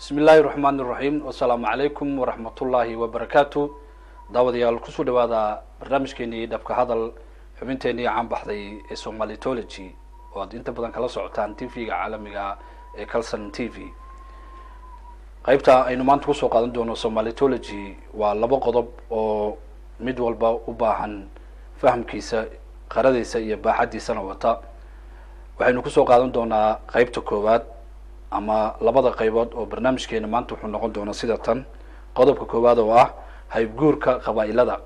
Bismi illaahi raxmaan iraxiim, wasalaamu calaykum waraxmatullaahi wabarakaatu. Daawadayaal, kusoo dhawaada barnaamijkeenii Dhabka Hadal, xubinteenii caan baxday ee Somalitology oo aad inta badan kala socotaan TV-ga caalamiga ee Calson TV. Qaybta aynu maanta kusoo qaadan doono Somalitology waa laba qodob oo mid walba u baahan fahamkiisa, qaradiisa iyo baaxaddiisana wata. Waxaynu kusoo qaadan doonaa qeybta koowaad ama labada qaybood oo barnaamijkeena maanta wuxuu noqon doonaa sida tan: qodobka koowaad oo ah haybguurka qabaa-ilada,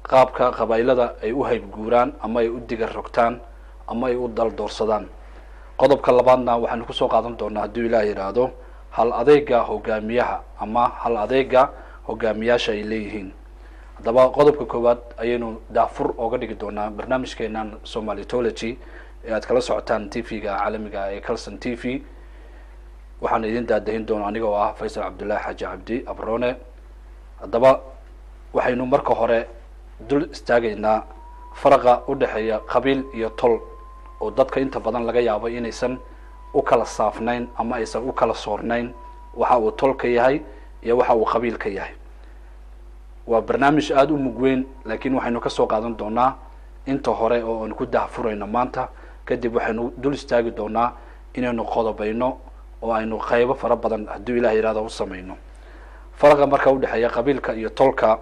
qaabka qabaa-ilada ay u haybguuraan ama ay u diga rogtaan ama ay u daldoorsadaan. Qodobka labaadna waxaynu kusoo qaadan doonaa, hadduu Ilaah yidhaahdo, hal adeega hogaamiyaha ama hal adeega hogaamiyaasha ay leeyihiin. Haddaba qodobka koowaad ayaynu daafur ooga dhigi doonaa barnaamijkeenan Somalitology ee aad kala socotaan TV-ga caalamiga ee Calson TV. Waxaan idin daadahin doona aniga oo ah Faysal Cabdullaahi Xaaji Cabdi Abrone. Haddaba waxaynu marka hore dul istaagaynaa faraqa udhexeeya qabiil iyo tol, oo dadka inta badan laga yaabo inaysan u kala saafnayn ama aysan u kala soornayn waxa uu tolka yahay iyo waxa uu qabiilka yahay. Waa barnaamij aada u mug weyn, laakiin waxaynu kasoo qaadan doonaa inta hore oo aanu ku dahfurayno maanta. Kadib waxaynu dul istaagi doonaa inaynu qodobayno oo aynu qaybo fara badan, hadduu Ilah yihahdo, u samayno. Faraqa markaa udhexeeya qabiilka iyo tolka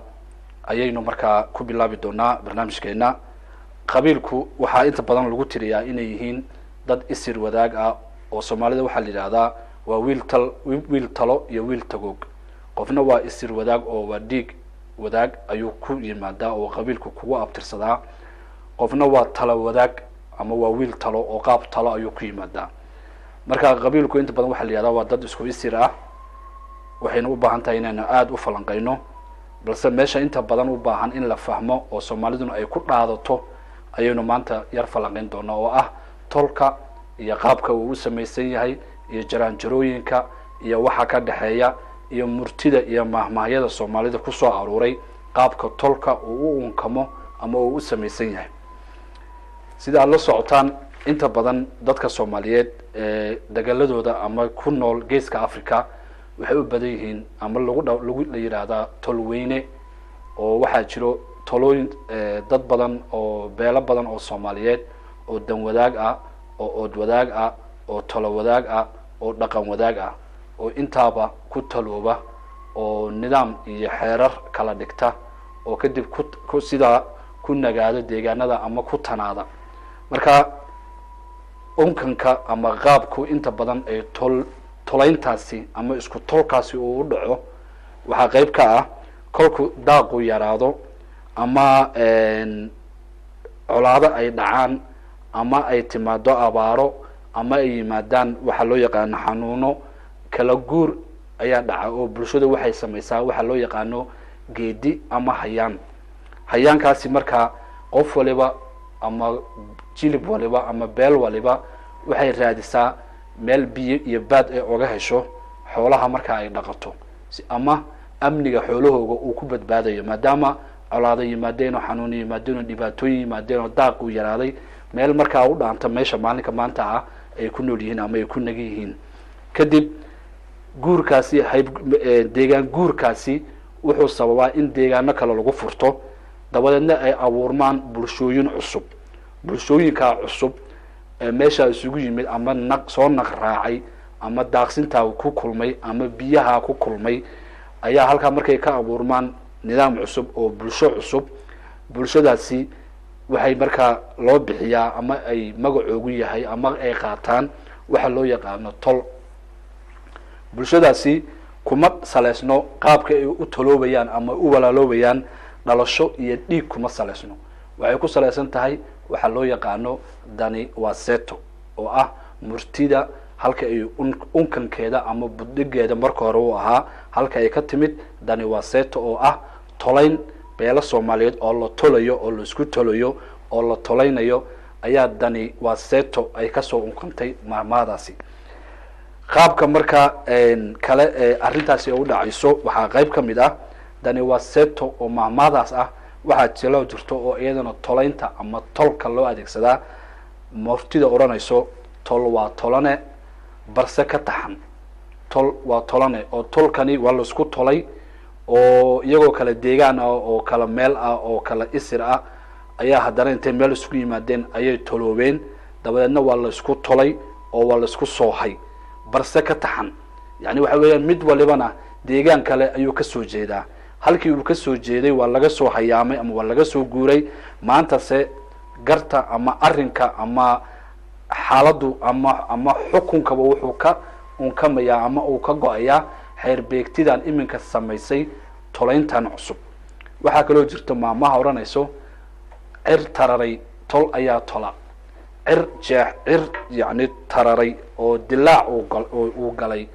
ayaynu markaa ku bilaabi doonaa barnaamijkeena. Qabiilku waxaa inta badan lagu tiriyaa inay yihiin dad isir wadaag ah, oo Soomaalida waxaa la yidhahdaa waa wiil tal, wiil talo iyo wiil tagoog. Qofna waa isir wadaag oo waa dhiig wadaag ayuu ku yimaadaa oo qabiilku kugu abtirsadaa. Qofna waa talo wadaag ama waa wiil talo oo qaab talo ayuu ku yimaadaa. Marka qabiilku inta badan waxaa la yihahdaa waa dad isku isir ah. Waxayna u baahan tahay inaynu aada u falanqeyno, balse meesha inta badan u baahan in la fahmo oo Soomaaliduna ay ku dhaadato ayaynu maanta yar falanqeyn doonaa, oo ah tolka iyo qaabka uu u samaysan yahay iyo jaraanjarooyinka iyo waxa ka dhexeeya iyo murtida iyo mahmaahyada Soomaalida kusoo aruuray qaabka tolka uu u unkamo ama uu u samaysan yahay. Sida aada la socotaan, inta badan dadka Soomaaliyeed ee degaladooda ama ku nool Geeska Africa waxay u badan yihiin ama lagu dha lagu la yidhaahdaa tolweyne, oo waxaa jiro tolooyin, dad badan oo beelo badan oo Soomaaliyeed oo dan wadaag ah, oo ood wadaag ah, oo tolo wadaag ah, oo dhaqan wadaag ah, oo intaaba ku talooba oo nidaam iyo xeerar kala dhigta, oo kadib ku sidaa ku nagaado deegaanada ama ku tanaada. Marka unkanka ama qaabku inta badan ay tol tolayntaasi ama isku tolkaasi uu u dhaco waxaa qeyb ka ah kolku daaqu yaraado ama colaado ay dhacaan ama ay timaado abaaro ama ay yimaadaan waxaa loo yaqaano xanuuno, kala guur ayaa dhaca, oo bulshadu waxay samaysaa waxaa loo yaqaano geedi ama hayaan. Hayaankaasi markaa qof waliba ama jilib waliba ama beel waliba waxay raadisaa meel biyo iyo baad ay oga hesho xoolaha markaa ay dhaqato ama amniga xoolahooga uu ku badbaadayo, maadaama colaado yimaadeen oo xanuun yimaadeen oo dhibaatooyin yimaadeen oo daaq uu yaraaday, meel markaa u dhaanta meesha maalinka maanta ah ay ku nool yihiin ama ay ku nagan yihiin. Kadib guurkaasi hayb deegaan guurkaasi wuxuu sababaa in deegaano kale lagu furto, dabadeedna ay abuurmaan bulshooyin cusub. Bulshooyinkaa cusub ee meeshaa isugu yimid ama naq soo naq raacay ama daaqsintaa ku kulmay ama biyaha ku kulmay ayaa halkaa markay ka abuurmaan nidaam cusub oo bulsho cusub. Bulshadaasi waxay markaa loo bixiyaa ama ay magacoogu yahay ama ay qaataan waxa loo yaqaano tol. Bulshadaasi kuma saleysno qaabka ay u taloobayaan ama u walaaloobayaan dhalasho iyo dhiig kuma saleysno. Waxay ku saleysan tahay waxaa loo yaqaano dani waseto, oo ah murtida halka ay unkankeeda ama buddhigeeda marka hore uu ahaa, halka ay ka timid dani waseto, oo ah tolayn beelo Soomaaliyeed oo la tolayo oo laisku tolayo oo la tolaynayo ayaa dani waseto ay kasoo unkantay maahmaahdaasi. Qaabka marka kale ee arrintaasi u dhacayso waxaa qeyb ka mid ah dani waseto oo maahmaahdaas ah. Waxaa jilo jirto oo iyadana tolaynta ama tolka loo adeegsadaa murtida odhanayso: "Tol waa tolane barse ka taxan." Tol waa tolane, oo tolkani waa laisku tolay, oo iyagoo kala deegaan ah oo kala meel ah oo kala isir ah ayaa haddana intay meel isugu yimaadeen ayay toloobeen. Dabadeedna waa la isku tolay oo waa la isku soohay, barse ka taxan. Yani waxa weeyaan mid walibana deegaan kale ayuu kasoo jeedaa. Halkii uu kasoo jeeday waa laga soo hayaamay ama waa laga soo guuray. Maantase garta ama arrinka ama xaaladdu ama xukunkaba wuxuu ka unkamayaa ama uu ka go-ayaa xeer beegtidan iminka samaysay tolayntan cusub. Waxaa kaloo jirta maamaha odhanayso cir tararay tol ayaa tola. Cir jeex, cir yani tararay oo dilaac uu galay,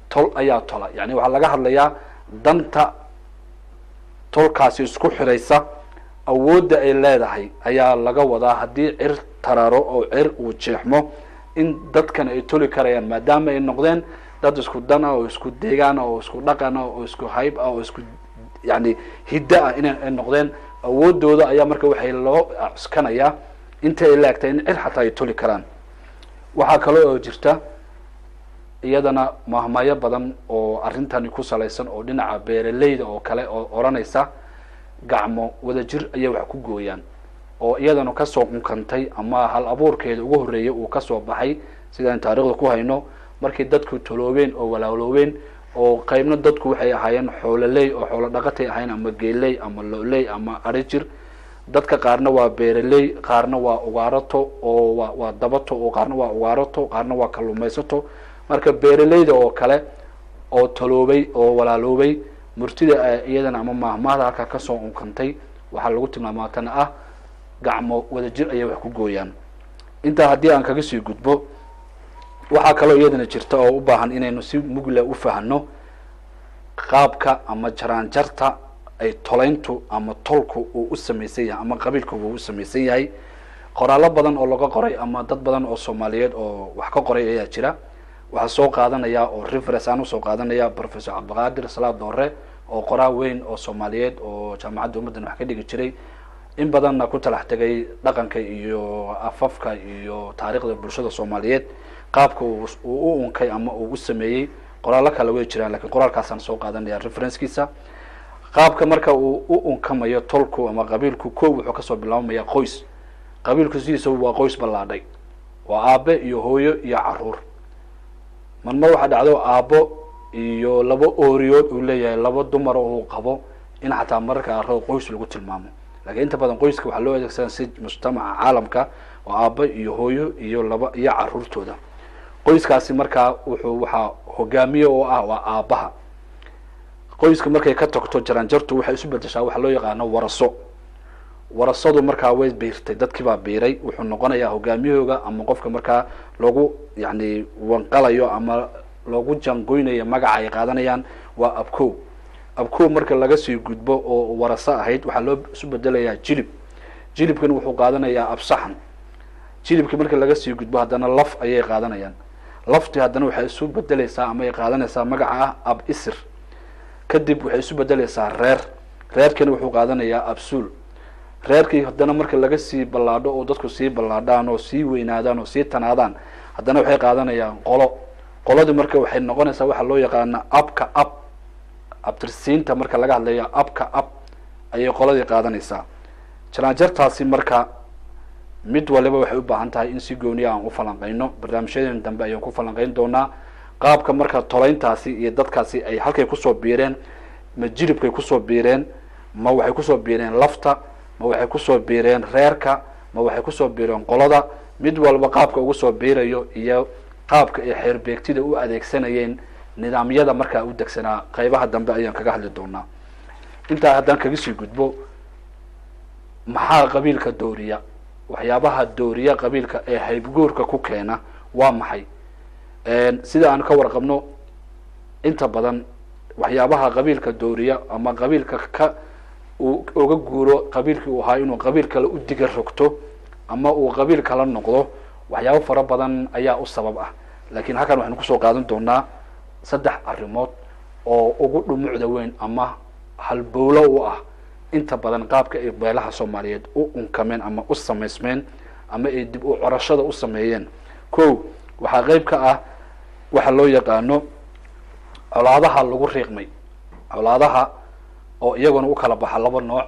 tol ayaa tola. Yani waxaa laga hadlayaa danta tolkaasi isku xiraysa, awoodda ay leedahay ayaa laga wadaa. Haddii cir tararo oo cir uu jeexmo, in dadkan ay toli karayaan, maadaama ay noqdeen dad isku dan ah oo isku deegaan ah oo isku dhaqan ah oo isku hayb ah oo isku yani hiddo ah in ay noqdeen. Awoodooda ayaa marka waxay loo cuskanayaa inta ay laagtay in cir xataa ay toli karaan. Waxaa kale oo jirta iyadana mahmayo badan oo arrintani ku salaysan oo dhinaca beeraleyda oo kale oo odhanaysa gacmo wadajir ayay wax ku gooyaan, oo iyadana kasoo unkantay ama hal abuurkeeda ugu horreeyay uu kasoo baxay sidaan taarikhda ku hayno, markii dadku toloobeen oo walaaloobeen, oo qaybna dadku waxay ahaayeen xoololey oo xoolo dhaqatay ahaayeen, ama geeley ama looley ama arijir. Dadka qaarna waa beeraley, qaarna waa ugaarato oo waa dabato, oo qaarna waa ugaarato, qaarna waa kalluumaysato. Marka beeraleyda oo kale oo taloobay oo walaaloobay, murtida iyadana ama maahmaahda halkaa kasoo unkantay waxaa lagu tilmaamaa tan ah gacmo wadajir ayay wax ku gooyaan. Intaa haddii aan kaga sii gudbo, waxaa kaloo iyadana jirta oo u baahan inaynu si mugle u fahno qaabka ama jaraanjarta ay tolayntu ama tolku uu u samaysan yahay ama qabiilkuba uu u samaysan yahay. Qoraallo badan oo laga qoray ama dad badan oo Soomaaliyeed oo wax ka qoray ayaa jira. Waxaa soo qaadanaya oo reference aan usoo qaadanaya Professor Cabdiqaadir Salaad Doore, oo qoraa weyn oo Soomaaliyeed oo Jaamacadda Ummaddan wax ka dhigi jiray, in badanna ku talax tegay dhaqanka iyo afafka iyo taariikhda bulshada Soomaaliyeed, qaabka uu u unkay ama uu u sameeyey. Qoraallo kale way jiraan, lakiin qoraalkaasaan soo qaadanaya referencekiisa. Qaabka marka uu u unkamayo tolku ama qabiilku, ko wuxuu kasoo bilaabmaya qoys. Qabiilku sidiisa waa qoys ballaadhay, waa aabe iyo hooyo iyo caruur. Marmar waxaa dhacdo aabbo iyo laba ooriyood uu leeyahay, laba dumar oo uu qabo, in xataa mararka qaarkood qoys lagu tilmaamo. Lakiin inta badan qoyska waxaa loo adeegsadaa si mujtamaca caalamka oo aabbo iyo hooyo iyo laba iyo caruurtooda. Qoyskaasi markaa wuxuu waxaa hogaamiye oo ah waa aabbaha qoyska. Markay ka tagto jaranjartu waxay isu bedeshaa waxaa loo yaqaano waraso. Warasadu markaa way biirtay, dadkii baa biiray. Wuxuu noqonayaa hogaamiyahooga ama qofka markaa loogu yani wanqalayo ama loogu jangoynayo magaca ay qaadanayaan waa abkow. Abkow marka laga sii gudbo oo waraso ahayd, waxaa loo isu bedelayaa jilib. Jilibkana wuxuu qaadanayaa absaxan. Jilibkii marka laga sii gudbo haddana laf ayay qaadanayaan. Laftii haddana waxay isu bedeleysaa ama ay qaadanaysaa magaca ah ab isir. Kadib waxay isu bedeleysaa reer. Reerkina wuxuu qaadanayaa absuul. Reerkii haddana marka laga sii ballaadho oo dadku sii ballaadhaan oo sii weynaadaan oo sii tanaadaan, haddana waxay qaadanayaan qolo. Qoladii marka waxay noqonaysaa waxaa loo yaqaana abka ab. Abtirsiinta marka laga hadlayo, abka ab ayay qoladii qaadanaysaa. Jaraanjartaasi marka mid waliba waxay u baahan tahay in si gooniya aan u falanqeyno. Barnaamijyaden dambe ayaan ku falanqeyn doonaa qaabka marka tolayntaasi iyo dadkaasi ay halkay kusoo biireen. Ma jilibkay kusoo biireen? Ma waxay kusoo biireen lafta? Ma waxay kusoo biireen reerka? Ma waxay kusoo biireen qolada? Mid walba qaabka ugu soo biirayo iyo qaabka ay xeerbeegtida u adeegsanayeen nidaamyada markaa u degsanaa, qaybaha dambe ayaan kaga hadli doonaa. Intaa haddaan kaga sii gudbo, maxaa qabiilka dooriya? Waxyaabaha dooriya qabiilka ee haybguurka ku keena waa maxay? Sida aan ka warqabno, inta badan waxyaabaha qabiilka dooriya ama qabiilka ka uu uga guuro qabiilkii uu ahaa inuu qabiil kale u diga rogto ama uu qabiil kala noqdo, waxyaabo fara badan ayaa u sabab ah. Lakiin halkan waxaynu kusoo qaadan doonaa saddex arrimood oo ugu dhumucda weyn ama halbowlo u ah inta badan qaabka ay beelaha Soomaaliyeed u unkameen ama u samaysmeen ama ay dib u corashada u sameeyeen. Ko waxaa qeyb ka ah waxa loo yaqaano Colaadaha lagu riiqmay, colaadaha oo iyaguna u kala baxa laba nooc.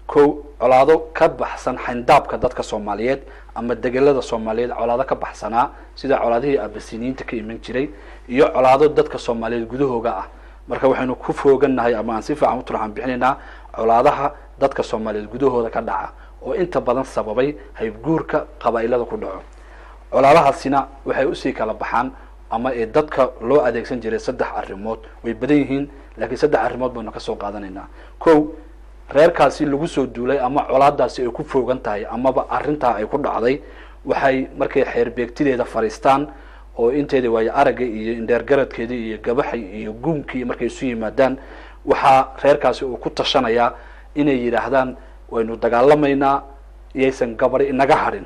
Kow, colaado ka baxsan xayndaabka dadka Soomaaliyeed ama degelada Soomaaliyeed, colaado ka baxsanaa sida colaadihii Abasiniyiinta ka iman jiray, iyo colaado dadka Soomaaliyeed gudahooga ah. Marka waxaynu ku fooganahay ama aan si fiican u turxaan bixinaynaa colaadaha dadka Soomaaliyeed gudahooda ka dhaca oo inta badan sababay haybguurka qabaa-ilada ku dhaco. Colaadahaasina waxay usii kala baxaan ama ee dadka loo adeegsan jiray saddex arrimood. Way badan yihiin, laakiin saddex arrimood baynu kasoo qaadanaynaa. Kow, reerkaasi lagu soo duulay ama colaadaasi ay ku foogan tahay amaba arrintaa ay ku dhacday, waxay markay xeerbeegtideeda fadhiistaan oo inteeda waayo aragga iyo indheergaradkeedii iyo gabaxay iyo guunkii markay isu yimaadaan, waxaa reerkaasi uu ku tashanayaa inay yidhaahdaan waynu dagaalamaynaa, iyaysan gabari inaga hadhin.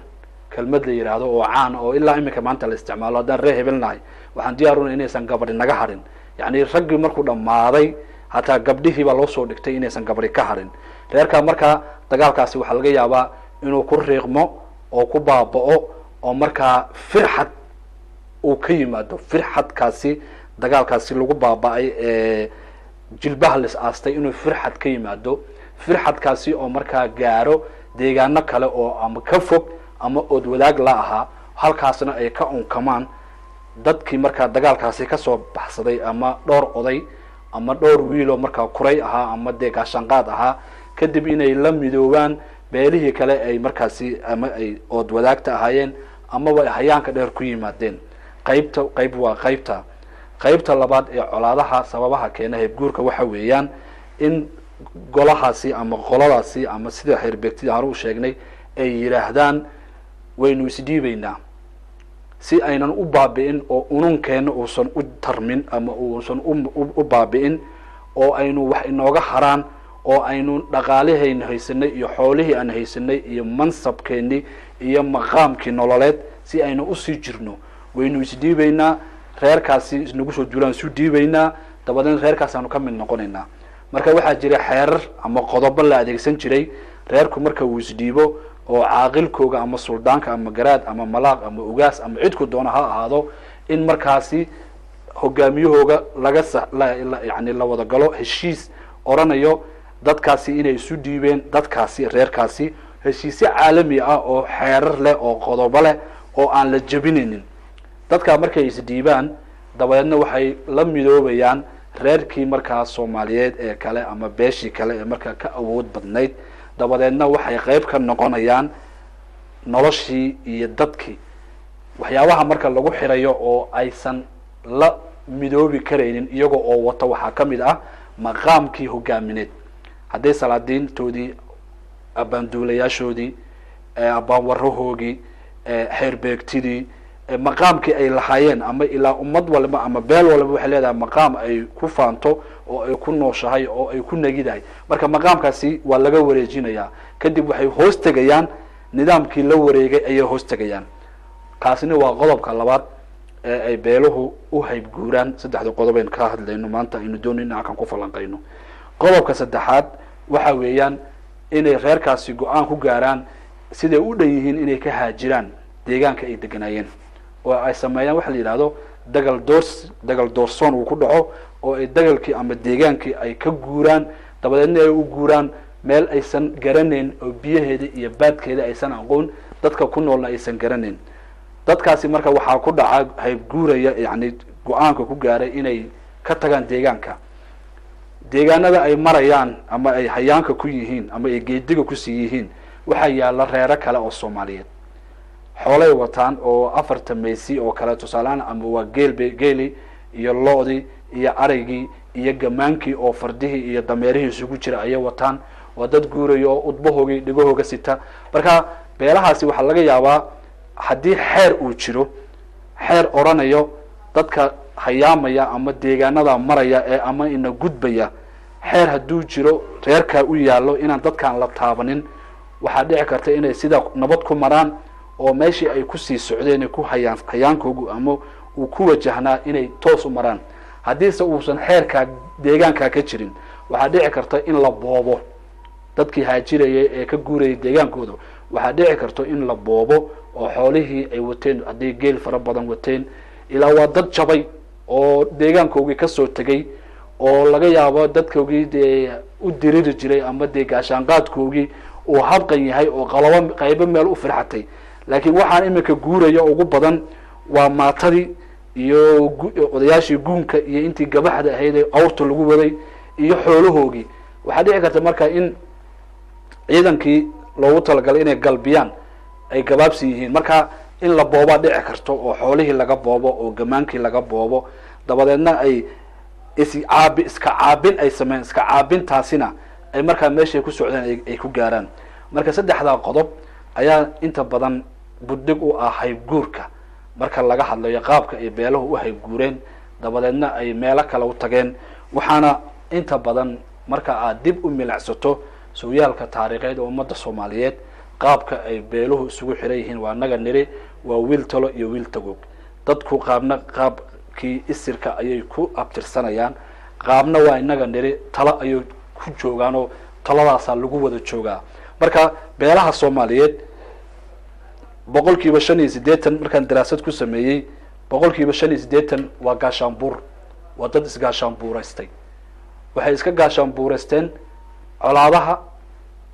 Kelmad la yidhaahdo oo caan oo ilaa iminka maanta la isticmaalo: haddaan reer hebelnahay, waxaan diyaaruna inaysan gabari naga hadhin. Yacni raggii markuu dhammaaday, hataa gabdhihii baa loo soo dhigtay inaysan gabari ka hadhin reerka. Markaa dagaalkaasi waxaa laga yaabaa inuu ku riiqmo oo ku baaba'o oo markaa firxad uu ka yimaado. Firxadkaasi dagaalkaasi lagu baaba'ay ee jilbaha lis aastay inuu firxad ka yimaado, firxadkaasi oo markaa gaaro deegaano kale oo ama ka fog ama ood wadaag la ahaa, halkaasna ay ka unkamaan dadkii markaa dagaalkaasi kasoo baxsaday, ama dhowr oday ama dhowr wiiloo markaa kuray ahaa ama dee gaashaanqaad ahaa, kadib inay la midoobaan beelihii kale ay markaasi ama ay ood wadaagta ahaayeen amaba ay hayaanka dheer ku yimaadeen. Qaybta qayb waa qaybta. Qaybta labaad ee colaadaha sababaha keena heybguurka waxa weeyaan in golahaasi ama qoladaasi ama sida xeerbeegtida hore u sheegnay ay yidhaahdaan waynu isdhiibaynaa si aynan u baabi'in oo ununkeenna uusan u tarmin ama uusan u baabi'in oo aynu wax inooga haraan oo aynu dhaqaalihayna haysanay iyo xoolihii aan haysanay iyo mansabkeennii iyo maqaamkii nololeed si aynu usii jirno, waynu isdhiibaynaa, reerkaasi isnagu soo duulaan isu dhiibaynaa, dabadeed reerkaasaanu ka mid noqonaynaa. Marka waxaa jira xeerar ama qodobo la adeegsan jiray reerku marka uu isdhiibo oo caaqilkooga ama suldaanka ama garaad ama malaaq ama ugaas ama cidku doono ha ahaado, in markaasi hogaamiyahooga laga sa yani la wada galo heshiis oranayo dadkaasi inay isu dhiibeen dadkaasi reerkaasi, heshiisyo caalami ah oo xeerar leh oo qodobo leh oo aan la jebinaynin. Dadkaa markay isdhiibaan dabadeedna waxay la midoobayaan reerkii markaa Soomaaliyeed ee kale ama beeshii kale ee markaa ka awood badnayd, dabadeedna waxay qayb ka noqonayaan noloshii iyo dadkii. Waxyaabaha marka lagu xirayo oo aysan la midoobi karaynin iyaga oo wato waxaa ka mid ah maqaamkii hogaamineed, hadday salaadiintoodii, abaanduulayaashoodii, abaanwarahoogii, xeerbeegtidii, maqaamkii ay lahaayeen. Ama ilaa ummad waliba ama beel waliba waxay leedahay maqaam ay ku faanto oo ay ku nooshahay oo ay ku negidahay. Marka maqaamkaasi waa laga wareejinayaa, kadib waxay hoos tegayaan nidaamkii la wareegay ayay hoos tegayaan. Kaasina waa qodobka labaad ee ay beeluhu u haybguuraan. Saddexda qodob aynu ka hadlayno maanta aynu doonayno in halkan ku falanqayno. Qodobka saddexaad waxa weeyaan inay reerkaasi go-aan ku gaaraan siday u dhan yihiin inay ka haajiraan deegaanka ay deganaayeen oo ay sameeyaan waxa la yidhahdo dagal doors, dagal doorsoon uu ku dhaco oo ay dagalkii ama deegaankii ay ka guuraan, dabadeedna ay u guuraan meel aysan garanayn oo biyaheeda iyo baadkeeda aysan aqoon, dadka ku noolna aysan garanayn. Dadkaasi marka waxaa ku dhaca haybguuraya, yani go-aanka ku gaaray inay ka tagaan deegaanka. Deegaanada ay marayaan ama ay hayaanka ku yihiin ama ay geediga kusii yihiin waxaa yaalla reero kale oo Soomaaliyeed, xoolay wataan oo afarta maysi oo kale tusaalehaan, ama waa geelb geeli iyo lo-dii iyo araygii iyo gamaankii oo fardihii iyo dameerihii isugu jira ayay wataan. Waa dad guuraya oo udbahoogii dhigahooga sita. Marka beelahaasi waxaa laga yaabaa haddii xeer uu jiro, xeer odhanayo dadka hayaamaya ama deegaanada maraya ee ama ina gudbaya, xeer hadduu jiro reerkaa u yaallo inaan dadkaan la taabanin, waxaa dhici karta inay sidaa nabad ku maraan oo meeshii ay kusii socdeen ku hayaan hayaankoogu ama uu ku wajahnaa inay toos u maraan. Haddiise uusan xeerkaa deegaankaa ka jirin, waxaa dhici karta in la boobo dadkii haajirayay ee ka guurayay deegaankooda. Waxaa dhici karto in la boobo oo xoolihii ay wateen, hadday geel fara badan wateen, ilaa waa dad jabay. oo deegaankoogii kasoo tegay, oo laga yaabo dadkoogii dee u diriri jiray ama dee gaashaanqaadkoogii uu habqan yahay oo qalabo qaybo meel u firxatay. Laakiin waxaan iminka guuraya ugu badan waa maatadii iyo odayaashii guunka iyo intii gabaxda ahayd ee awrta lagu waday iyo xoolahoogii. Waxaa dhici karta marka in ciidankii loogu talagalay inay galbiyaan ay gabaabsi yihiin, marka in la boobaa dhici karto oo xoolihii laga boobo oo gamaankii laga boobo, dabadeedna ay iscaabi iska caabin ay sameeyaan, iska caabintaasina ay markaa meeshay ku socdeen ay ku gaaraan. Marka saddexdaa qodob ayaa inta badan buddhig u ah haybguurka marka laga hadlayo qaabka ay beelahu u haybguureen, dabadeedna ay meelo kale u tageen. Waxaana inta badan marka aad dib u milicsato sooyaalka taariikheed oo ummadda Soomaaliyeed qaabka ay beeluhu isugu xiran yihiin, waa naga niri waa wiil talo iyo wiil tagoog. Dadku qaabna qaabkii isirka ayay ku abtirsanayaan, qaabna waa inaga niri talo ayay ku joogaan oo taladaasaa lagu wada joogaa. Marka beelaha Soomaaliyeed 85% markaan daraasad ku sameeyey, 85% waa gaashaanbuur, waa dad isgaashaanbuuraystay. Waxay iska gaashaanbuuraysteen colaadaha,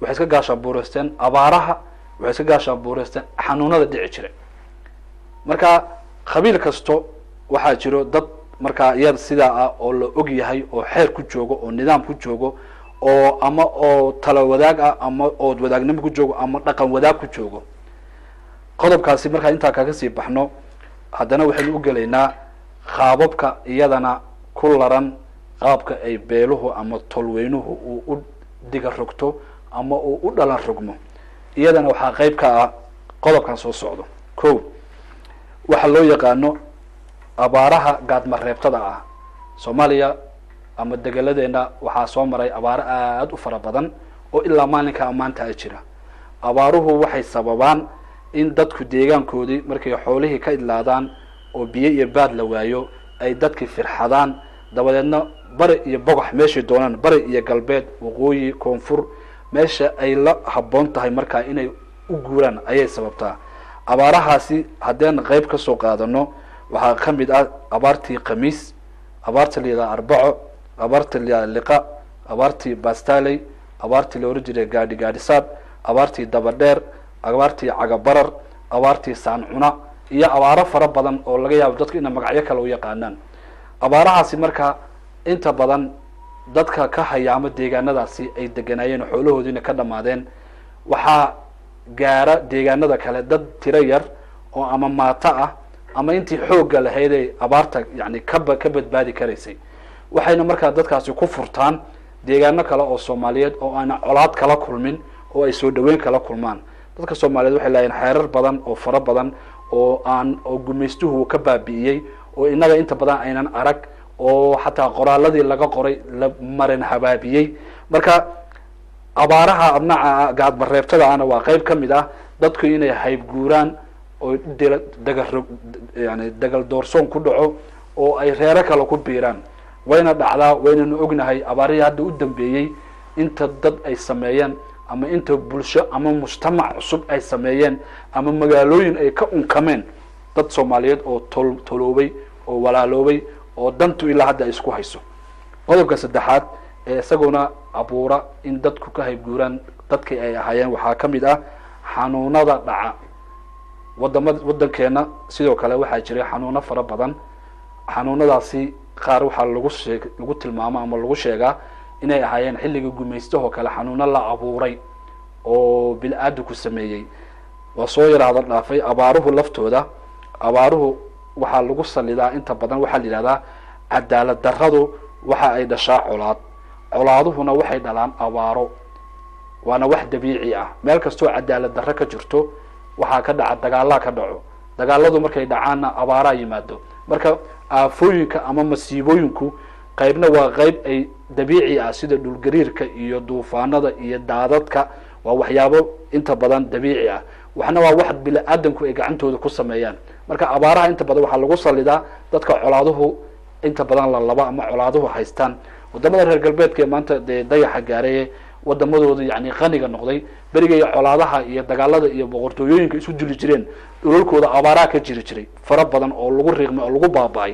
waxay iska gaashaanbuuraysteen abaaraha, waxay iska gaashaanbuuraysteen xanuunada dhici jiray. Marka qabiil kasto waxaa jiro dad markaa iyada sidaa ah oo la og yahay oo xeer ku joogo oo nidaam ku joogo oo ama oo talo wadaag ah ama ood wadaagnimo ku joogo ama dhaqan wadaag ku joogo. Qodobkaasi markaa intaa kaga sii baxno, haddana waxaynu u gelaynaa qaababka iyadana ku laran qaabka ay beeluhu ama tolweynuhu uu u diga rogto ama uu u dhalan rogmo. Iyadana waxaa qayb ka ah qodobkan soo socdo. 1, waxaa loo yaqaano abaaraha gaadmareebtada ah. Soomaaliya ama degeladeenna waxaa soo maray abaaro aada u fara badan oo ilaa maalinka maanta a jira. Abaaruhu waxay sababaan in dadku deegaankoodii markay xoolihii ka idlaadaan oo biyo iyo baad la waayo ay dadkii firxadaan, dabadeedna bari iyo bogox meeshay doonaan, bari iyo galbeed, waqooyi, koonfur, meesha ay la habboon tahay markaa inay u guuraan ayay sababtaa. Abaarahaasi haddeen qayb ka soo qaadano waxaa ka mid ah abaartii Khamiis, abaarta la yidhaha Arbaco, abaarta la yidhaha Liqa, abaartii Bastaley, abaartii la ohan jiray Gaadhi Gaadhisaad, abaartii Dabadheer, abaartii Cagabarar, abaartii Saancuna iyo abaaro fara badan oo laga yaabo dadku inay magacyo kale u yaqaanaan. Abaarahaasi marka inta badan dadka ka hayaamo deegaanadaasi ay deganaayeen oo xoolahoodiina ka dhamaadeen, waxaa gaara deegaanada kale dad tiro yar oo ama maato ah ama intii xoogga lahayd ay abaarta yani ka badbaadi karaysay. Waxayna markaa dadkaasi ku furtaan deegaano kale oo Soomaaliyeed oo aana colaad kala kulmin oo ay soo dhaweyn kala kulmaan. Dadka Soomaaliyeed waxay lahaayeen xeerar badan oo fara badan oo aan oo gumaystuhu ka baabi'iyey oo innaga inta badan aynan arag oo xataa qoraaladii laga qoray la marin habaabiyey. Marka abaaraha abnaca gaadmareebtada ahna waa qayb ka mid ah dadku inay haybguuraan oo dagarog yani dagal doorsoon ku dhaco oo ay reero kale ku biiraan. Wayna dhacdaa, waynanu ognahay abaarihii hadda u dambeeyey inta dad ay sameeyeen ama inta bulsho ama mujtamac cusub ay sameeyeen ama magaalooyin ay ka unkameen dad Soomaaliyeed oo toloobay oo walaaloobay oo dantu ilaa hadda ay isku hayso. Qodobka saddexaad ee isaguna abuura in dadku ka haybguuraan dadkii ay ahaayeen waxaa ka mid ah xanuunada dhaca waddankeena. Sidoo kale waxaa jiray xanuuno fara badan. Xanuunadaasi qaar waxaa lagu tilmaamo ama lagu sheegaa inay ahaayeen xilligii gumaystahoo kale xanuuno la abuuray oo bil-aadamku sameeyey. Waa soo yaraada dhaafay abaaruhu laftooda. Abaaruhu waxaa lagu salidaa inta badan, waxaa la yidhahdaa cadaalad darradu waxa ay dhashaa colaad, colaaduhuna waxay dhalaan abaaro, waana wax dabiici ah. Meel kastoo cadaalad darro ka jirto waxaa ka dhaca dagaalaa ka dhaco, dagaaladu markay dhacaanna abaaraa yimaado. Marka aafooyinka ama masiibooyinku qaybna waa qayb ay dabiici ah sida dhulgariirka iyo duufaanada iyo daadadka, waa waxyaabo inta badan dabiici ah. Waxna waa wax bini-aadamku ay gacantooda ku sameeyaan. Marka abaaraha inta badan waxaa lagu salidaa dadka colaaduhu inta badan lalaba ama colaaduhu haystaan. Wadamada reer galbeedka ee maanta dee dayaxa gaaraye wadamadooda yani qaniga noqday, berigay colaadaha iyo dagaalada iyo boqortooyooyinka isu dili jireen dhulalkooda abaaraha ka jiri jiray fara badan oo lagu riiqmay oo lagu baaba'ay.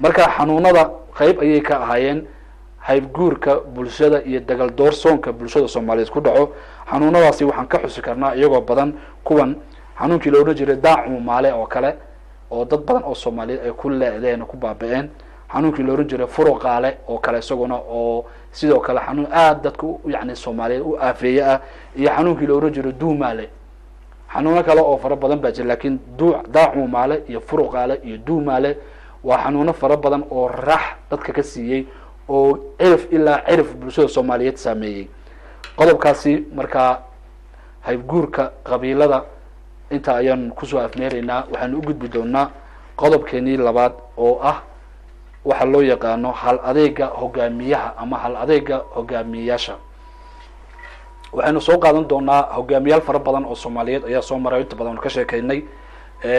Marka xanuunada qeyb ayay ka ahaayeen haybguurka bulshada iyo dagal doorsoonka bulshada Soomaaliyeed ku dhaco. Xanuunadaasi waxaan ka xusi karnaa iyagoo badan kuwan xanuunkii la odhan jiray daacumaale oo kale, oo dad badan oo Soomaaliyeed ay ku leedeen oo ku baaba-een. Xanuunkii la odhan jiray furuqaale oo kale, isaguna oo sidoo kale xanuun aada dadka yani Soomaaliyeed u aafeeye ah, iyo xanuunkii la odhan jiray duumaale. Xanuuno kale oo fara badan baa jira, lakin daacumaale iyo furuqaale iyo duumaale waa xanuuno fara badan oo rax dadka ka siiyey oo cirif ilaa cirif bulshada Soomaaliyeed saameeyey. Qodobkaasi markaa haybguurka qabiilada inta ayaan kusoo afmeeraynaa. Waxaanu u gudbi doonaa qodobkeenii labaad oo ah waxa loo yaqaano hal adeega hogaamiyaha ama hal adeega hogaamiyeyaasha. Waxaynu soo qaadan doonaa hogaamiyaal fara badan oo Soomaaliyeed ayaa soo maray, inta badan ka sheekeynay.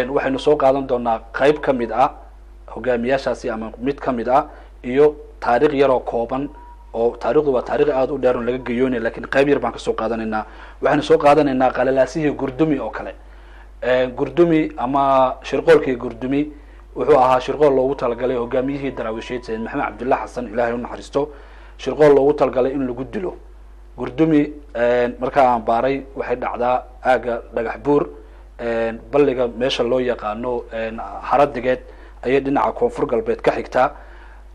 Waxaynu soo qaadan doonaa qeyb ka mid ah hogaamiyaashaasi ama mid ka mid ah, iyo taariikh yaroo kooban, oo taarikhdu waa taarikh aada u dheer on laga geyoonay, lakin qeyb yar baan kasoo qaadanaynaa. Waxaynu soo qaadanaynaa qalalaasihii Gurdumi oo kale. Gurdumi ama shirqoolkii Gurdumi wuxuu ahaa shirqool loogu talagalay hogaamiyihii daraawisheed Sayid Maxamed Cabdillah Xasan, Ilaahay u naxariisto, shirqool loogu talagalay in lagu dilo. Gurdumi markaa aan baaray waxay dhacdaa aagga Dhagax Buur, balliga meesha loo yaqaano Haradigeed ayay dhinaca koonfur galbeed ka xigtaa.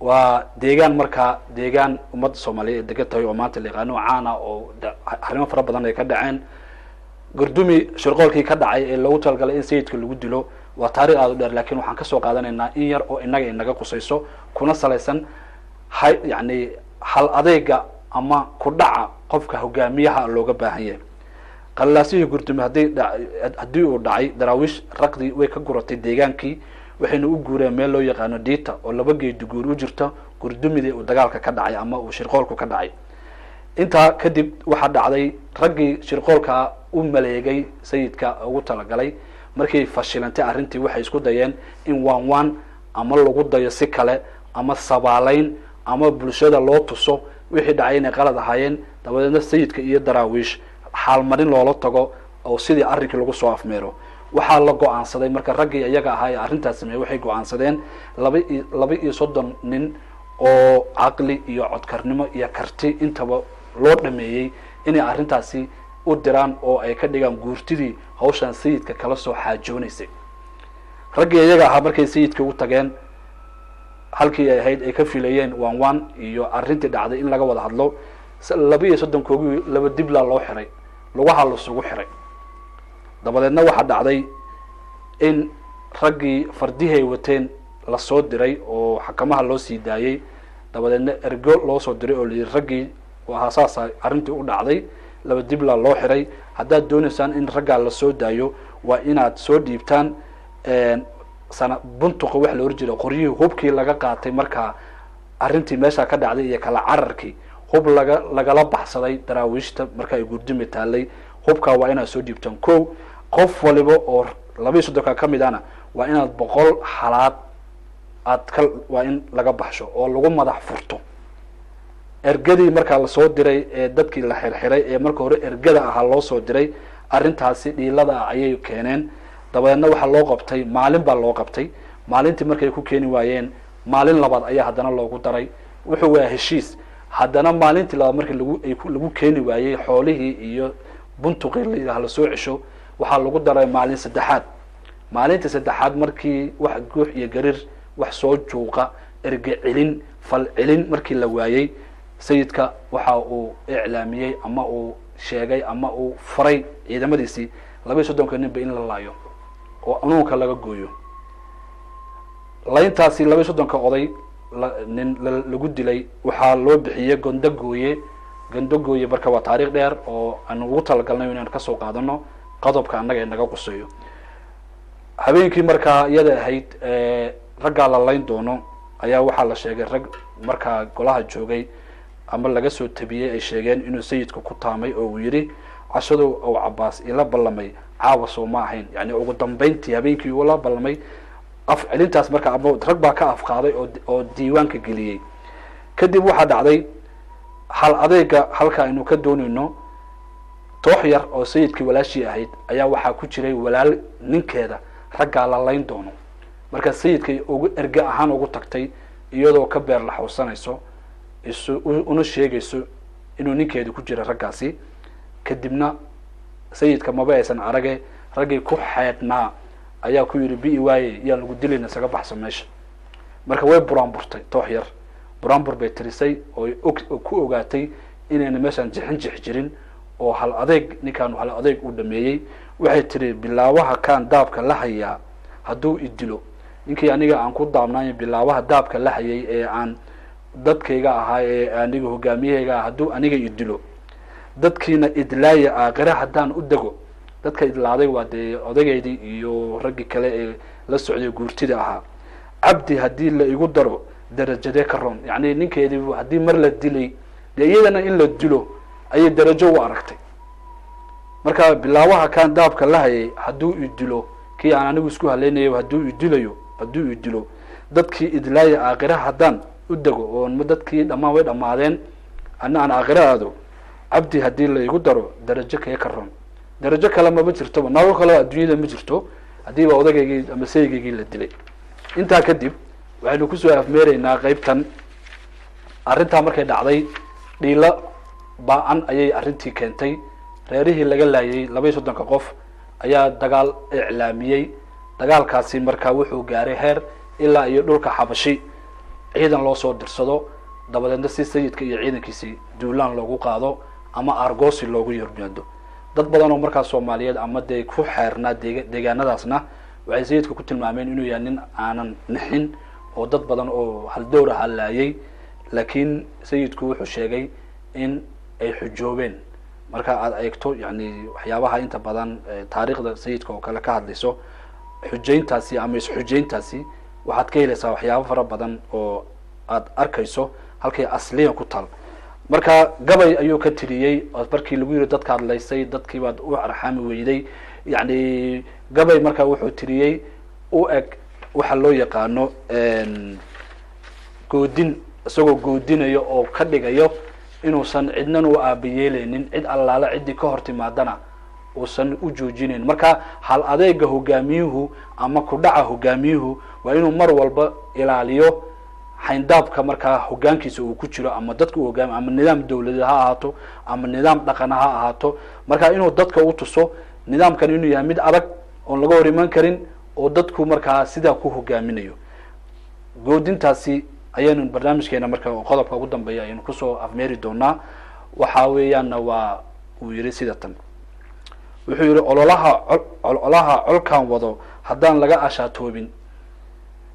Waa deegaan markaa deegaan ummadda Soomaaliyeed ay degan tahay oo maanta la yaqaano caana oo arrimo fara badan ay ka dhaceen. Gurdumi shirqoolkii ka dhacay ee loogu talagalay in sayidka lagu dilo waa taarikh aada u dheer, lakin waxaan kasoo qaadanaynaa in yar oo inaga inaga qusayso kuna salaysan yani hal adeega ama ku dhaca qofka hogaamiyaha looga baahan yahay. Qalalaasihii Gurdumi haddii uu dhacay, daraawiish raqdii way ka guratay deegaankii, waxayna u guureen meel loo yaqaano Diita oo 2 geedi guur u jirta Gurdumidii uu dagaalka ka dhacay ama uu shirqoolku ka dhacay. Intaa kadib waxaa dhacday raggii shirqoolka u maleegay sayidka ugu talagalay markay fashilantay arrintii, waxay isku dayeen in waan waan ama lagu dayo si kale ama sabaaleyn ama bulshada loo tuso wixii dhacay inay qalad ahaayeen, dabadeedna sayidka iyo daraawiish xaalmarin loola tago oo sidii arrinkii lagu soo afmeero. Waxaa la go-aansaday marka raggii iyaga ahaa ee arrintaas sameeyey waxay go-aansadeen 32 nin oo caqli iyo codkarnimo iyo karti intaba loo dhameeyey inay arrintaasi u diraan oo ay ka dhigaan guurtidii hawshan sayidka kala soo xaajoonaysay. Raggii iyaga ahaa markay sayidka u tageen halkii ay ahayd ay ka filayeen waan waan iyo arrintii dhacday in laga wada hadlo, 32koogii laba diblaa loo xiray, lugaha lasugu xiray. Dabadeedna waxaa dhacday in raggii fardihii ay wateen lasoo diray oo xakamaha loo sii daayey, dabadeedna ergo loo soo diray oo layidhi raggii ahaa saasa arrintii u dhacday, laba diblaa loo xiray, haddaad doonaysaan in raggaa lasoo daayo waa inaad soo dhiibtaan sana buntuqa waxa la ohan jiray qoryihii hubkii laga qaatay markaa arrintii meesha ka dhacday iyo kala cararkii hub lagala baxsaday daraawiishta marka ay Gurdumi taalay, hubkaa waa inaad soo dhiibtaan. Ko qof waliba oo 32ka ka mid ahna waa inaad 100 xalaad aad ka waa in laga baxsho oo lagu madax furto. Ergadii markaa lasoo diray ee dadkii la xirxiray ee marka hore ergada ahaa loo soo diray arrintaasi dhiilada ah ayay keeneen. Dabadeedna waxaa loo qabtay maalin baa loo qabtay, maalintii markay ku keeni waayeen maalin labaad ayaa haddana loogu daray, wuxuu waa heshiis. Haddana maalintii labaad markii lagu keeni waayey xoolihii iyo buntuqii la yidhaah lasoo cesho, waxaa lagu daray maalin saddexaad. Maalintii saddexaad markii wax guux iyo gariir wax soo juuqa erge celin fal celin markii la waayey, sayidka waxa uu iclaamiyey ama uu sheegay ama uu faray ciidamadiisii 32ka ninba in la laayo oo anuunka laga gooyo. Layntaasi 32ka oday nin lagu dilay waxaa loo bixiyey Gondogooye. Gondogooye marka waa taariikh dheer oo aan ugu talagalnay inaan kasoo qaadano qodobka annaga ee naga quseeyo. Habeenkii markaa iyada ahayd raggaa la layn doono ayaa waxaa la sheegay rag markaa golaha joogay ama laga soo tabiyey ay sheegeen inuu sayidku ku taamay oo uu yidhi cashadu uu Cabaas ila ballamay caawa soo ma ahayn. Yani ugu dambeyntii habeenkii ula ballamay af celintaas marka ama rag baa ka afqaaday oo diiwaanka geliyey. Kadib waxaa dhacday hal adeega halka aynu ka doonayno toox yar oo sayidkii walaashii ahayd ayaa waxaa ku jiray walaal ninkeeda raggaa la layn doono. Marka sayidkay ugu erge ahaan ugu tagtay iyadoo ka beer laxawsanayso, una sheegayso inuu ninkeedu ku jira raggaasi. Kadibna sayidka maba aysan arage, raggii ku xeedhnaa ayaa ku yidhi bi waaye yaan lagu dilayna, isaga baxso meesha. Marka way buraanburtay, toox yar buraanbur bay tirisay oo ku ogaatay inayna meeshaan jixin jix jirin oo hal adeeg ninkaanu hal adeeg uu dhameeyey. Waxay tiri bilaabaha kaan daabka la hayaa hadduu idilo, ninkii aniga aan ku daabnaayo bilaabaha daabka la hayay ee aan dadkayga ahaa ee aniga hogaamiyahayga ah hadduu aniga idilo, dadkiina idlaaya aakhire haddaan u dego. Dadka idlaaday waa dee odageydii iyo raggii kale ee la socday guurtida ahaa. Cabdi haddii la igu daro darajadee ka roon, yacni ninkeedii haddii mar la dilay dee iyadana in la dilo ayay darajo u aragtay. Marka bilaabaha kaan daabka la hayay hadduu idilo, kii aan anigu isku halaynayo hadduu idilayo, hadduu idilo dadkii idlaaya aakhire haddaan u dego oo dadkii dhammaan way dhammaadeen anna aan aakhire aado, cabdi haddii la igu daro darajo kee ka roon. Darajo kale mama jirtoba, nolol kaleo adduunyada ma jirto haddiiba odagaygii ama saygaygii la dilay. Intaa kadib waxaynu kusoo afmeeraynaa qeybtan. Arrintaa markay dhacday dhiilo ba-an ayay arrintii keentay. Reerihii laga laayay 32-ka qof ayaa dagaal iclaamiyey. Dagaalkaasi markaa wuxuu gaaray heer ilaa iyo dhulka Xabashi ciidan loo soo dirsado, dabadeedna si sayidka iyo ciidankiisi duulaan loogu qaado ama argoosi loogu yormaado. Dad badan oo markaa Soomaaliyeed ama dee ku xeernaa deegaanadaasna waxay sayidka ku tilmaameen inuu yahay nin aanan nixin oo dad badan oo haldowr ah laayay. Laakiin sayidku wuxuu sheegay in ay xujoobeen. Marka aada eegto yani waxyaabaha inta badan taariikhda sayidka oo kale ka hadlayso, xujayntaasi ama isxujayntaasi waxaad ka helaysaa waxyaabo fara badan oo aad arkayso halkay asliyan ku taal. Marka gabay ayuu ka tiriyey markii lagu yiri dadka hadlaysay, dadkii baad u arxaami weyday. Yani gabay marka wuxuu tiriyey u eg waxa loo yaqaano goodin, isagoo goodinayo oo ka dhigayo inuusan cidnan u aabayeeleynin, cid allaala ciddii ka hor timaadana uusan u joojinayn. Marka hal adeega hogaamiyuhu ama kudhaca hogaamiyuhu waa inuu mar walba ilaaliyo xayndaabka markaa hogaankiisa uu ku jiro, ama dadka uu hogaamiyo, ama nidaam dawladeed ha ahaato ama nidaam dhaqana ha ahaato. Marka inuu dadka u tuso nidaamkan inuu yahay mid adag oon laga hor iman karin oo dadku markaa sidaa ku hogaaminayo. Goodintaasi ayaynu barnaamijkeena marka qodobka ugu dambeeya ayaynu kusoo afmeeri doonaa. Waxa weeyaanna waa uu yihi sida tan, wuxuu yihi ololaha ololaha colkaan wado haddaan laga ashaatoobin,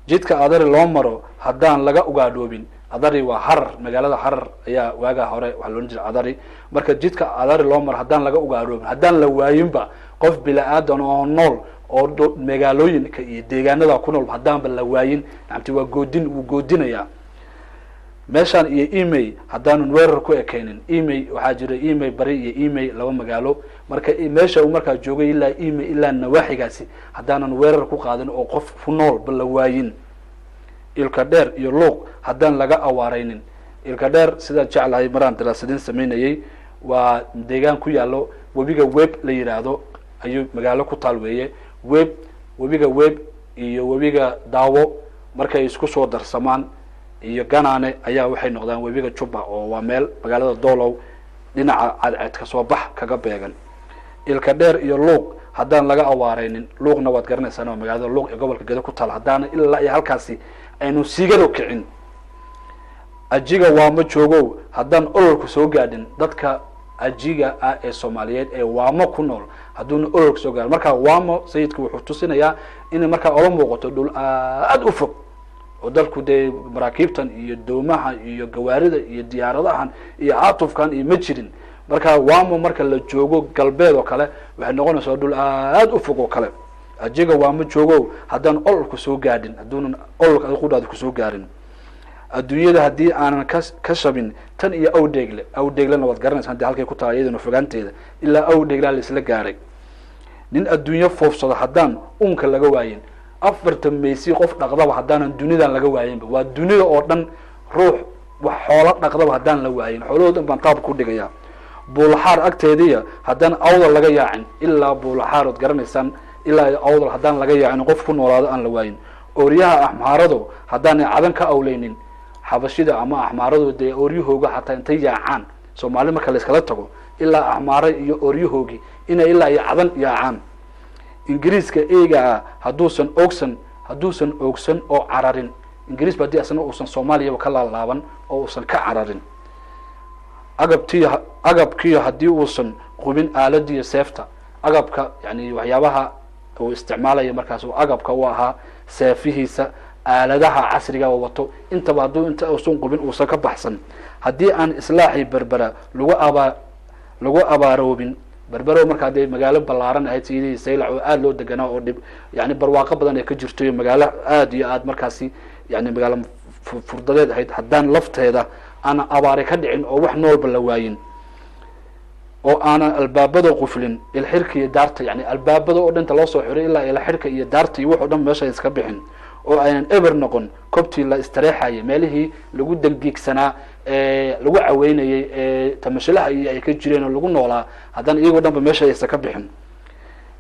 jidka adari loo maro haddaan laga ugaadhoobin. Adari waa Harar, magaalada Harar ayaa waagaa hore waxaa loohan jiray Adari. Marka jidka adari loo maro haddaan laga ugaadhoobin, haddaan la waayinba qof bila-aadan oo nool oo magaalooyinka iyo deegaanada ku nool haddaanba la waayin, nacamti waa goodin, wuu goodinayaa. Meeshaan iyo email haddaanun weerar ku ekeynin. Email waxaa jira email bari iyo email laba magaalo. Marka meesha uu markaa joogay ilaa email ilaa nawaaxigaasi haddaanan weerar ku qaadin oo qof ku noolba la waayin. Ilka dheer iyo luuq haddaan laga awaareynin. Ilka dheer sidaan jeclahay maraan daraasadin sameynayay waa deegaan ku yaallo webiga Web la yidhaahdo, ayuu magaalo ku taal weeye. Web, webiga Web iyo webiga Daawo markay isku soo darsamaan iyo Ganaane ayaa waxay noqdaan webiga Juba, oo waa meel magaalada Doolow dhinaca cadceed kasoo bax kaga beegan. Ilka dheer iyo luuq haddaan laga awaareynin, luuqna waad garanaysaan waa magaalada Luuq ee gobolka Gedo ku taal, haddaana ilaa iyo halkaasi aynu siigado kicin. Ajiga waamo joogow haddaan ololku soo gaadhin, dadka ajiga ah ee Soomaaliyeed ee waamo ku nool hadduuna ololku soo gaadhin. Marka waamo sayidku wuxuu tusinayaa inay markaa ola muuqato dhul aada u fog oo dalku dee maraakiibtan iyo doomaha iyo gawaarida iyo diyaaradahan iyo caatufkan iyo ma jirin. Marka waamo marka la joogo galbeed oo kale waxay noqonaysaa dhul aada u fog oo kale. Ajiga waamo joogow haddaan ololku soo gaadhin, hadduunan ololka qudhaada kusoo gaarin. Adduunyada haddii aanan ka shabin tan iyo awdheegle, awdheeglena waad garanaysaa hadii halkay ku tahay iyadana fogaanteeda ilaa awdheeglaa la isla gaaray. Nin adduunyo foofsado haddaan uunka laga waayin, 4 maysi qof dhaqdaba haddaanan dunidan laga waayinba, waa dunida oo dhan ruux wax xoolo dhaqdaba haddaan la waayin, xoolahoo dhan baan qaab ku dhigayaa. Buulaxaar agteediya haddaan awdal laga yaacin, ilaa buulaxaar ood garanaysaan ilaa awdal haddaan laga yaacin qof ku noolaado aan la waayin. Ooryaha axmaaradu haddaanay cadan ka awleynin, xabashida ama axmaaradu dee ooryahooga xataa intay yaacaan Soomaali marka la iskala tago ilaa axmaare iyo ooryahoogi inay ilaa iyo cadan yaacaan. Ingiriiska eega ah hadduusan oogsan, hadduusan oogsan oo cararin, Ingiriis ba haddii asna uusan Soomaaliyaba ka laalaaban oo uusan ka cararin. Agabtiyo agabkiyo haddii uusan qubin aaladiyo seefta, agabka yani waxyaabaha uu isticmaalaya markaas uu agabka u ahaa seefihiisa, aaladaha casriga oo wato, intaba hadduu inta uusan qubin uusan ka baxsan. Haddii aan islaaxii Berbera lagu abaa lagu abaaroobin, Berbero markaa dee magaalo ballaaran ahayd sidii Saylac oo aada loo deganaa oo dhib yani barwaaqo badan ay ka jirto, iyo magaalo aada iyo aada markaasi yani magaalo furdadeed ahayd, haddaan lafteeda aana abaare ka dhicin oo wax noolba la waayin, oo aanan albaabada quflin ilxirka iyo daarta, yani albaabada oo dhinta loo soo xiray ilaa ilxirka iyo daarta iyo wax oo dhan meesha iska bixin, oo aynan eber noqon kobtii la istareexayay, meelihii lagu dangiigsanaa ee lagu caweynayay ee tamashilaha iyo ay ka jireen oo lagu noolaa, haddaan iyagoo dhanba meesha aysan ka bixin.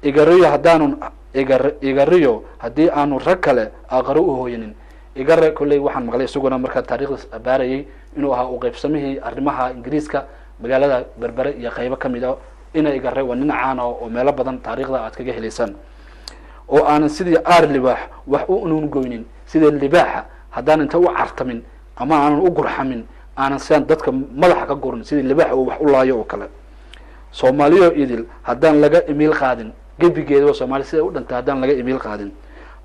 Igariyo haddaanun igar igariyo haddii aanu rag kale aaqaro u hooyanin. Igare kolley waxaan maqlay isaguna markaa taarikhdaas abaarayay inuu ahaa u qaybsamihii arrimaha Ingiriiska magaalada Berbere iyo qaybo kamid a. Ina Igare waa nin caana oo meelo badan taariikhda aad kaga helaysaan. Oo aanan sidii aar libaax wax u unungoynin, sidii libaaxa haddaan inta u cartamin ama aanan u gurxamin, aanan sidaan dadka madaxa ka gurin sidii libaaxa uu wax u laayo oo kale. Soomaaliyo idil haddaan laga imiil qaadin, gebigeedaba Soomaaliya siday u dhantay haddaan laga imiil qaadin.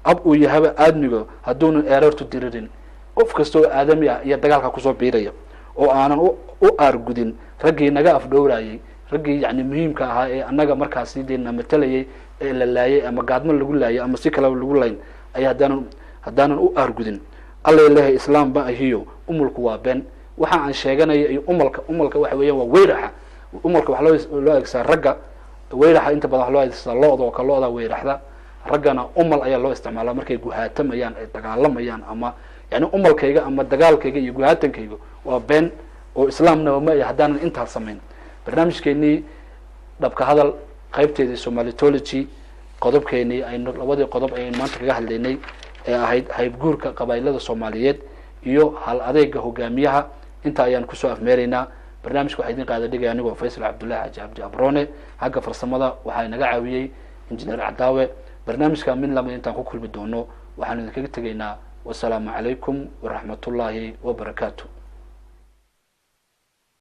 Ab uu yahaba aadmigo hadduuna eerartu diririn, qof kasta oo aadami ah iyo dagaalka kusoo biiraya, oo aanan u aargudin raggii naga afdhowrayay, raggii yani muhiimka ahaa ee annaga markaasi dee na matalayay ee la laayay ama gaadmo lagu laayay ama si kaleba lagu layn ayaa haddaanan u aargudin. Alla leeyahay islaam ba ahiyo umulku waa been. Waxa aan sheeganaya iyo umalka, umalka waxa weeyaan waa weyraxa. Umalka waxaa loo adeegsadaa ragga, weyraxa inta badan waxaa loo adeegsadaa lo-da oo ka lo-da weyraxda. Raggana umal ayaa loo isticmaalaa markay guhaatamayaan ay dagaalamayaan, ama yani umalkayga ama dagaalkayga iyo guhaatankayga waa been oo islaamna ma iyo haddaanan intaas samayn. Barnaamijkeenii dhabka hadal qaybteedii Somalitology, qodobkeenii aynu labadii qodob ayaynu maanta kaga hadlaynay ee ahayd haybguurka qabailada Soomaaliyeed iyo hal adeega hogaamiyaha, inta ayaan kusoo afmeeraynaa. Barnaamijka waxaa idin qaada dhigaya anigoo Faysal Cabdullahi Xaaji Cabdi Abrone, xagga farsamada waxaa inaga caawiyey Injineer Cadaawe. Barnaamijka mid lamid intaan ku kulmi doono waxaanu idinkaga tegaynaa wasalaamu calaykum waraxmatullaahi wabarakaatu.